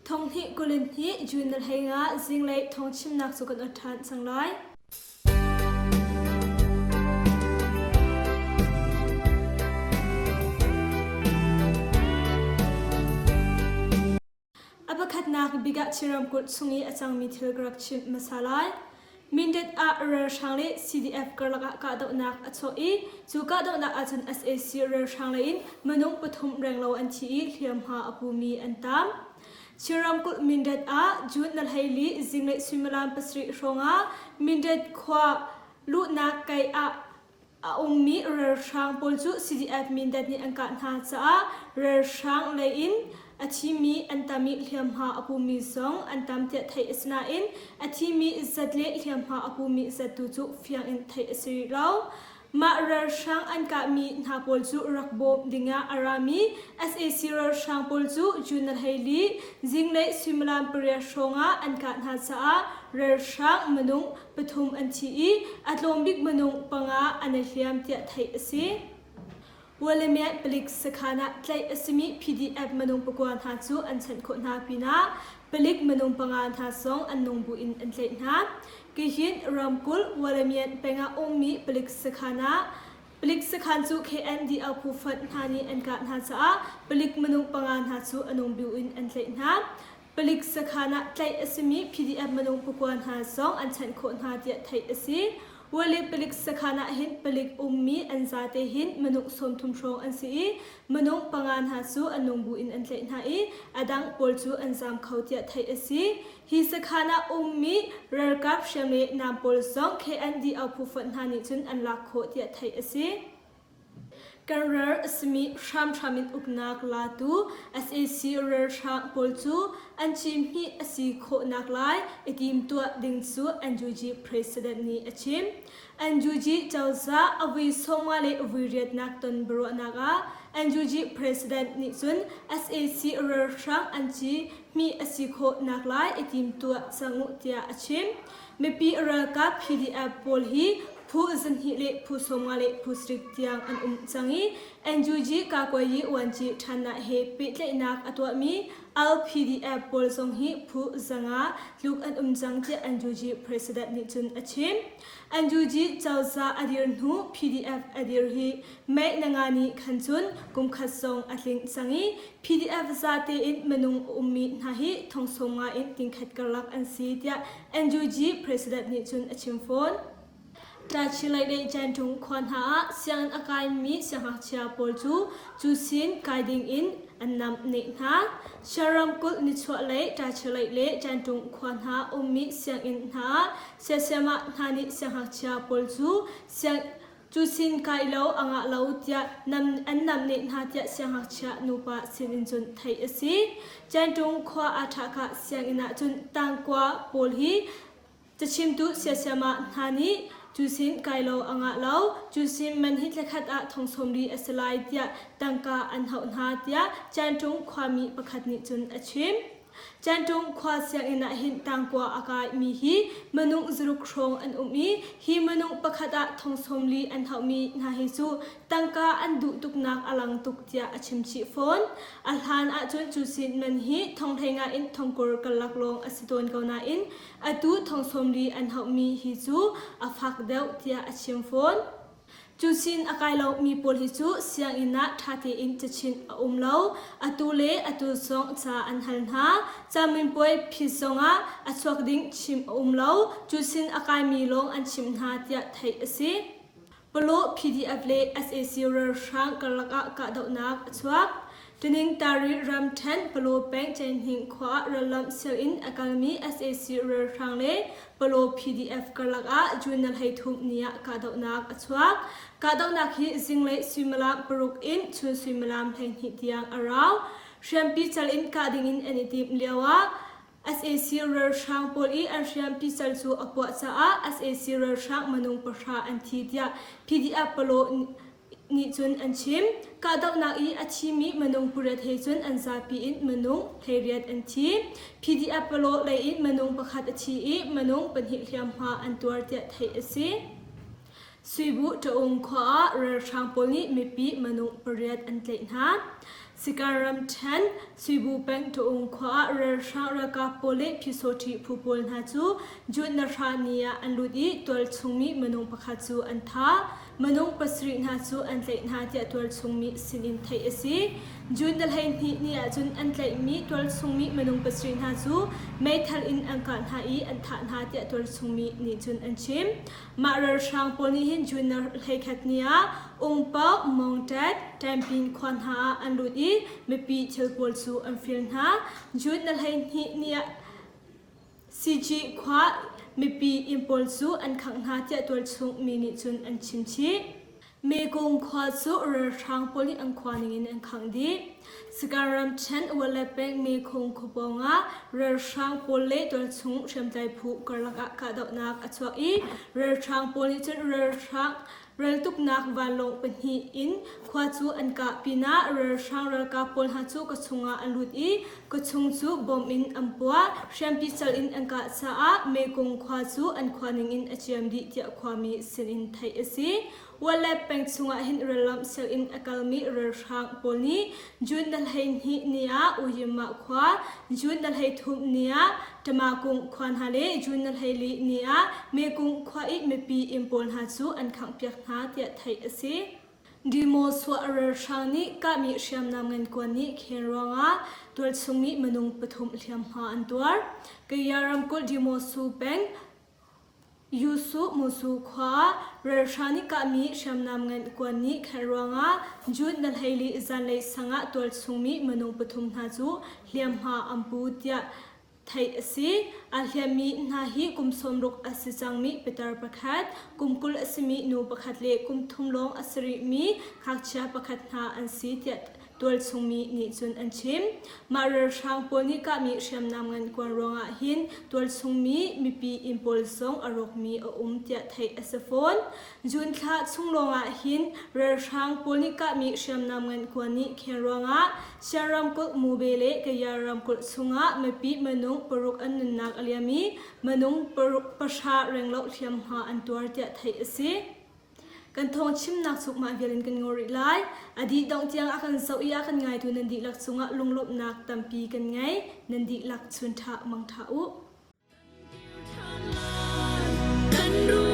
Thonghnih 22 June na hlei nga zinglei thawngchimnak cu kan ot ṭhan cang lai. A pakhatnak bik ah Chin ramkulh chung i a cangmi thil ka rak chimh hmasa lai. Mindat ah ralhrang le CDF karlak ah kahdohnak a chuah i cu kahdohnak ahcun sac ralhrang lei in minung pathum renglo an thi i hliamhma a pumi an tam. Chin ramkulh Mindat ah June na hleili zinglei suimilam pasarih hrawng ah Mindat khua luhnak kai ah A ummi ralhrang pawl cu CDF Mindat nih an kah hna caah ralhrang lei in a thimi an tam i hliamhma a pumi zong an tam tiah theih a si nain a thimi zat le hliamhma a pumi zat tu cu fiang in theih a si rih lo. Mah ralhrang an kahmi hna pawl cu rak bawm dingah a rami sac ralhrang pawl cu June 12 zinglei suimilam pariat hrawngah an kah hna caah ralhrang minung pathum an thi i a tlawm bik minung panga an i hliam tiah theih a si. Walemyat palik sakhan ah tlaih a simi PDF minung pakua hna cu an chanh khawh hna pinah palik minung panga hna zong an nung buin an tlaih hna. Kihin ramkulh Walemyat peng ah ummi palik sakhan ah Palik sakhan cu KNDO phu fonh hna nih an kah hna caah palik minung panga hna cu a nung bu in an tlaih hna. Palik sakhan ah tlaih a simi PDF minung pakua hna zong an chanh khawh hna tiah theih a si. Wale palik sakhan ah hin palik ummi an zate hin minung 30 hrawng an si i minung panga hna cu an nung bu in an tlaih hna i a dang pawl cu an zaam kho tiah theih a si. Hi sakhan ah ummi ralkap hriam le nam pawl zong KNDO phu fonh hna nih cun an lak khawh tiah theih a si. Kan ral a simi hramhram in uknak latu sac ralhrang pawl cu an cihmih a si khawhnak lai i timtuah ding cu NUG President nih a chim. NUG cozah a vui 50 le vui riatnak ton biaruahnak ah NUG President nih cun sac ralhrang an cihmih a si khawhnak lai i timtuah cang uh tiah a chim. Mipi ralkap PDF pawl hi phu zahnih le phu 50 le phu sarih tiang an um cang i NUG Kakuayi Uanci ṭhannak he pehtlaihnak a tuahmi LPDF pawl zong hi phu zanga tluk an um cang tiah NUG President nih cun a chim. NUG cozah a dir hnu PDF a dir hi May na nga nih khan cun kum khat zong a tling cang i PDF zate in minung a ummi hna hi thong sawm nga in tingkhat karlak an si tiah NUG President nih cun a chim fawn. Tachilei le Jantung khua hna ah sianginn a kaimi siangngakchia pawl cu cu sin kai ding in an nam neh hna. Shan ramkulh nichuahlei Tachilei le Jantung khua hna ummi sianginn hna ah siasiamah hna nih siangngakchia pawl cu siang Cu sin kai lo a ngah lo tiah nam, an namneh hna tiah siangngakchia nupa sinin cun theih a si. Cantung khua aa ṭhahka sianginn ah cun tangkua pawl hi cachimtu siasiamah hna nih cu sin kai lo a ngah lo, cu sin man hi thlakhat ah thong sawmli a si lai tiah tangka an hauh hna tiah Cantung khuami pakhat nih cun a chim. Cantung khua sianginn ah hin tangkua a kaimi hi minung zaruk hrawng an um i hi minung pakhat ah thong 40 an hauhmi hna hi cu tangka an duh tuknak a lang tuk tiah a chim chih fawn. A hlan ahcun cu sin man hi thong hleinga in thongkur karlak lawng a si tawn ko nain atu thong 40 an hauhmi hi cu a fak deuh tiah a chim fawn. Cu sin a kai lomi pawl hi cu sianginn ah ṭha tein cachimh a um lo. Atu le atu zong ca an hal hna. Caminpuai phit zongah a chuak ding chimh a um lo. Cu sin a kaimi lawng an chimh hna tiah theih a si. Palaw PDF le sac ralhrang karlak ah kahdohnak a chuak. Taningtari ramṭhen Palaw peng Cainhning khua ah rallamh sial in a kalmi sac ralhrang le Palaw PDF karlak ah June 13 ni ah kahdohnak a chuak. Kahdohnak hi zinglei suimilam paruk in chun suimilam 12 tiang a rau. Hriampi cal in kah dingin an i timh lioah sac ralhrang pawl i an hriampi cal cu a puah caah sac ralhrang minung pahra an thi tiah PDF Palaw nih cun an chim. Kahdohnak i a thimi minung pariat he cun an zapi in minung 18 an thi. PDF Palaw lei in minung pakhat a thi i minung pahnih hliamhma an tuar tiah theih a si. Suibu Ṭaung khua ah ralhrang pawl nih mipi minung pariat an tlaih hna. Sikan ramṭhen Suibu peng Ṭaung khua ah ralhrang ralkap pawl le Pyusawṭhi phu pawl hna cu June na hra ni ah an lut i tualchungmi minung pakhat cu an thah. Minung pasarih hna cu an tlaih hna tiah tualchungmi sinin theih a si. June na 12 ni ah cun an tlaihmi tualchungmi minung pasarih hna cu meithal in an kah hna i an thah hna tiah tualchungmi nih cun an chim. Mah ralhrang pawl nih hin June na 11 ni ah Ungpau, Mongtet, Tampin khua hna ah an lut i mipi thil pawl cu an fir hna. June na 12 ni ah CG khua mipi inn pawl cu an khangh hna tiah tualchung mi nih cun an chim chih. Mekong khua cu ralhrang pawl nih an khua ningin an khangh dih. Sagaing ramṭhen Walepeng Mekong khua pawngah ralhrang pawl le tualchung hriamtlai phu karlak ah kahdohnak a chuak i ralhrang pawl nih cun ralhrang Raltuknak vanlawng pahnih in khua cu an kah pinah ralhrang ralkap pawl hna cu ka chungah an lut i ka chung cu bom in an puah. Hriampi cal in an kah caah Mekong khua cu an khua ningin a ciam dih tiah khuami sinin theih a si. Wallet peng chungah hin rallamh sel in a kalmi ralhrang pawl nih June na 12 ni ah Uyimah khua, June na 13 ni ah Tamakung khua hna le June na 14 ni ah Mekung khua i mipi inn pawl hna cu an khanghpiak hna tiah theih a si. Dimosuah ralhrang nih kahmi hriamnam ngan kuan nih khel ruangah tualchung mi minung pathum hliamhma an tuar. Kaya ramkulh Dimosu peng Yusu Musu khua ah ralhrang nih kahmi hriamnam ngan kuan nih khelh ruangah June na 14 zanlei sang ah tualchung mi minung pathum hna cu hliamhma an pu tiah theih a si. Aa hliammi hna hi kum 60 a si cangmi pitar pakhat, kum 20 a simi nu pakhat le kum thum lawng a si rihmi ngakchia pakhat hna an si tiah tualchungmi nih cun an chim. Mah ralhrang pawl nih kahmi hriamnam ngan kuan ruangah hin tualchungmi mipi inn pawl zong a rawkmi a um tiah theih a si fawn. June thla chung lawngah hin ralhrang pawl nih kahmi hriamnam ngan kuan nih kheng ruangah Shan ramkulh Mube le Kaya ramkulh chungah mipi minung paruk an nunnak a liam i minung paruk pahra renglo hliamhma an tuar tiah theih a si. Kan thawng chimnak cu mah vial in kan ngol rih lai. A dih dongh tiang a kan zoh i a kan ngaitu nan dihlak cungah lunglawmhnak tampi kan ngei. Nan dihlak chun ṭha mang ṭha u. Kan ruah.